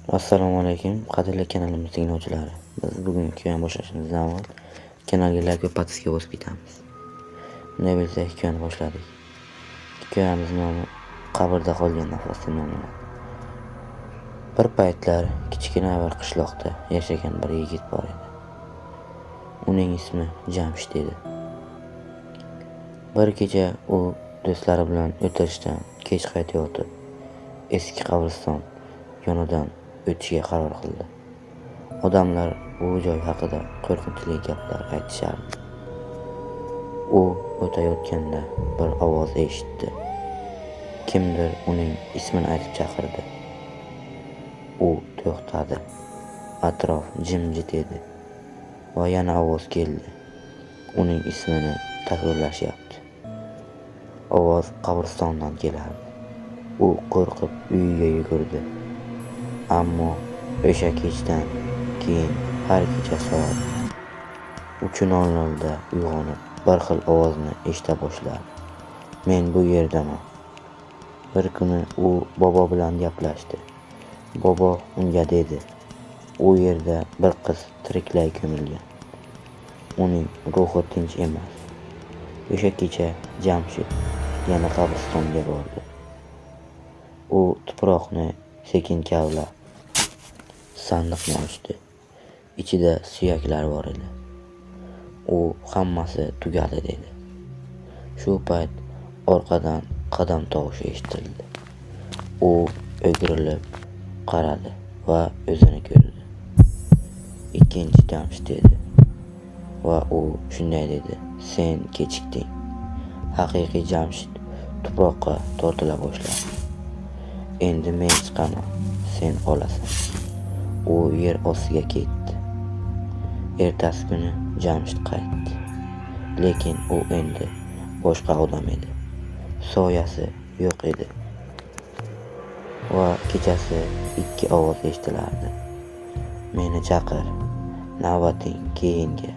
Assalomu alaykum, qadrli kanalimiz tinglovchilari. Biz bugun hikoyani boshlashimizdan avval kanalga like va подписка bosib ketamiz. Unday bo'lsa, hikoyani boshladik. Hikoyamiz nomi "Qabrda qolgan nafas" deb nomlanadi. Bir paytlar kichkina bir qishloqda yashagan bir yigit bor edi. Uning ismi Jamshid edi. Bir kecha u do'stlari bilan o'tirishdan kech qaytayotib, eski qabriston yonidan o'tishga qaror qildi. Odamlar bu joy haqida qo'rqinchli gaplar aytishardi. U o'tayotganda bir ovoz eshitdi. Kimdir uning ismini aytib chaqirdi. U to'xtadi. Atrof jimjit edi. Va yana ovoz keldi. Uning ismini takrorlashyapti. Ovoz qabristondan kelardi. U qo'rqib uyiga yugurdi. Ammo o'sha kechdan keyin har kecha soat 3:00 da uyg'onib, bir xil ovozni eshita boshladi: "Men bu yerdaman." Bir kuni u bobo bilan gaplashdi. Bobo unga dedi: "U yerda bir qiz tiriklay ko'milgan. Uning ruhi tinch emas." O'sha kecha Jamshid yana qabristonga bordi. U tuproqni sekin kavlab, sandiqni ochdi. Ichida suyaklar bor edi. U "Hammasi tugadi", dedi. Shu payt orqadan qadam tovushi eshitildi. U o'girilib qaradi va o'zini ko'rdi. Ikkinchi Jamshid edi. Va u shunday dedi: "Sen kechikding." Haqiqiy Jamshid tuproqqa tortila boshladi. "Endi men chiqaman, sen qolasan." U yer ostiga ketdi. Ertasi kuni Jamshid qaytdi. Lekin u endi boshqa odam edi. Soyasi yo'q edi. Va kechasi ikki ovoz eshitilardi: "Meni chaqir, navbating keyingi."